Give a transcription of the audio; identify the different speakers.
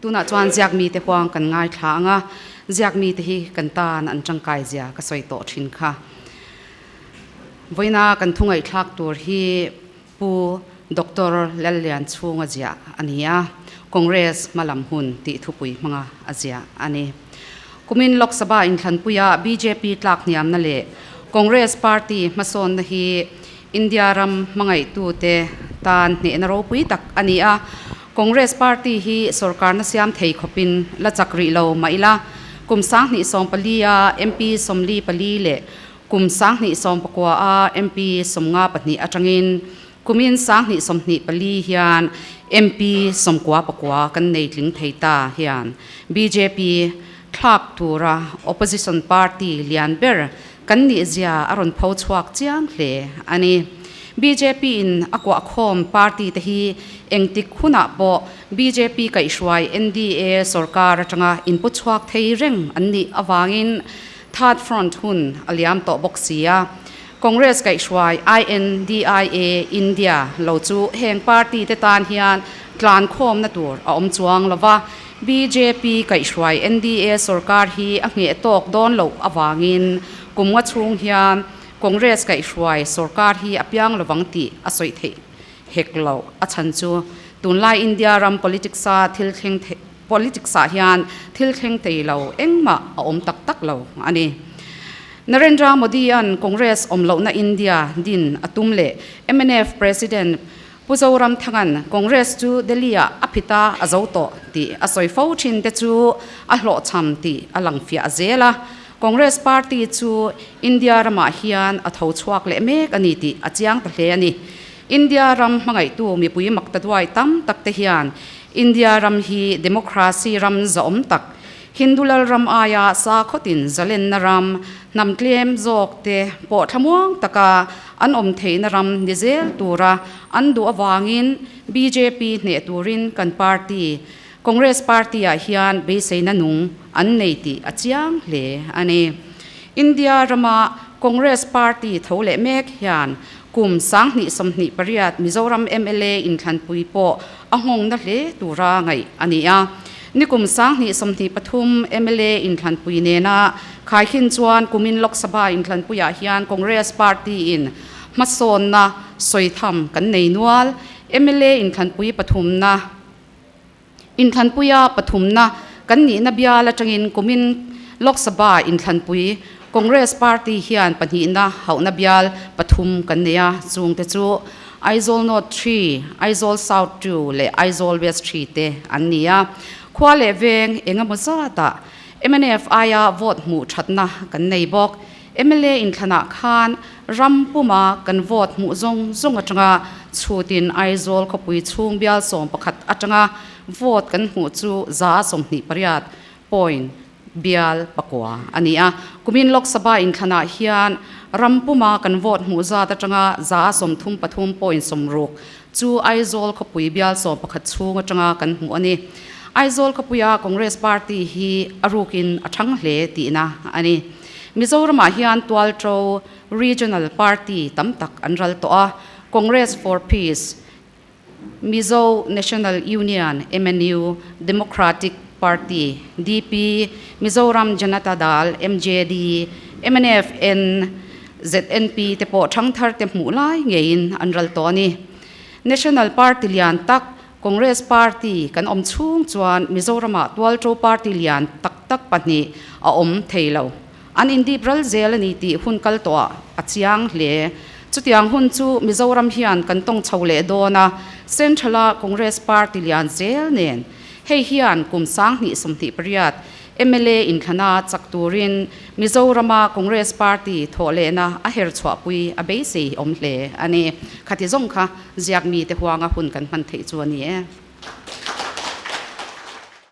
Speaker 1: Tunah chuan ziak mite huang kan ngaithla ang a, ziak mite hi kan tan an tangkai zia ka sawi tawh thin kha. Vawiina kan thu ngaihthlak tur hi Pu Doctor Lallianchhunga ziah a ni a, Congress hmalam hun tih thupui hmanga a ziah a ni. Kumin Lok Sabha inthlanpuia bjp tlak hniamna leh Congress party hmasawnna hi India ram hmangaihtute tan hnehna ropui tak a ni a, Congress party hi sorkarna siam thei khawpin la chak rih lo mah ila, kum 2014 a MP 44 leh kum 2019 a MP 52 atangin kumin 2024 hian MP 99 kan nei tling thei ta hian bjp thlak tura opposition party lian ber kan nih zia a rawn pho chhuak chiang hle a ni. Bjp in a kuah khawm party te hi engtik hunah pawh bjp kaihhruai NDA sorkar atanga inpu chhuak thei reng an nih avangin Third Front hun a liam tawh bawk si a. Congress kaihhruai INDIA, India, lo chu heng party te tan hian tlan khawmna tur a awm chuang lo va, bjp kaihhruai NDA sorkar hi a ngheh tawk dawn loh avangin kum nga chhung hian Congress kaihhruai sorkar hi a piang lovang tih a sawi theih hek loh. A chhan chu tunlai India ram politics-a thil thleng theih Politics-ah hian thil thleng thei lo engmah a awm tak tak lo a ni. Narendra Modi-a'n Congress awm lohna India din a tum leh mnf President Pu Zoramthanga'n Congress chu Delhi-ah a phit a, a zo tawh tih a sawi fo thin te chu a hlawhchham tih a lang fiah zel a. Congress party chu India ramah hian a tho chhuak leh mek a ni tih a chiang ta hle a ni. India ram hmangaihtu mipui maktaduai tam tak te hian India ram hi democracy ram zahawm tak, Hindu lal ram aia sakhawtin zalenna ram, hnam tlem zawk te pawh thlamuang taka an awm theihna ram ni zel tura an duh avangin bjp hneh turin kan party, Congress party ah hian beiseina nung an nei tih a chiang hle a ni. India rama Congress party tho leh mek hian Kum 2028 Mizoram mla inthlanpui pawh a nghawng na hle tura ngaih a ni a. Nikum 2023 mla inthlanpui nena khaikhin chuan kumin Lok Sabha inthlanpuiah hian Congress party-in hmasawnna sawitham kan nei nual. Mla inthlanpui pathumna Inthlanpuia pathumna kan nihna bial atangin kumin Lok Sabha inthlanpui Congress party hian pahnihna hauhna bial pathum kan nei a, chungte chu Aizawl North 3, Aizawl South 2 leh Aizawl West 3 te an ni a. Khua leh veng engemaw zatah mnf aia vote hmuh thatna kan nei bawk. Mla inthlanah khan ram puma kan vote hmuh zawng zawng atanga chhutin Aizawl khawpui chhung bial 11 atanga vote kan hmuh chu 28 point bial pakua a ni a. Kumin Lok Sabha inthlanah hian ram puma kan vote hmuh zat atanga 33 point 60 chu Aizawl khawpui bial 11 chhung atanga kan hmuh a ni. Aizawl khawpuia Congress party hi a rukin a thang hle tihna a ni. Mizoramah hian tualto Regional Party tam tak an ral tawh a, Congress for Peace, Mizo National Union, MNU, Democratic Party, DP, Mizoram Janata Dal, MJD, mnf, N, ZNP te pawh thangthar te hmuh lai ngeiin an ral tawh a ni. National Party lian tak Congress party kan awm chhung chuan Mizoramah tualto party lian tak tak pahnih a awm thei lo. An indip ral zel a ni tih hun kal tawhah a chiang hle. Chutiang hun chu Mizoram hian kan tawng chho leh dawn a, Central-a Congress party lian zel nen hei hian kum 2028 mla inthlana chak turin Mizorama Congress party thawh lehna a her chhuahpui a beisei awm hle a ni. Khati zawng kha ziak mite huanga hun kan hman theih chu a ni e.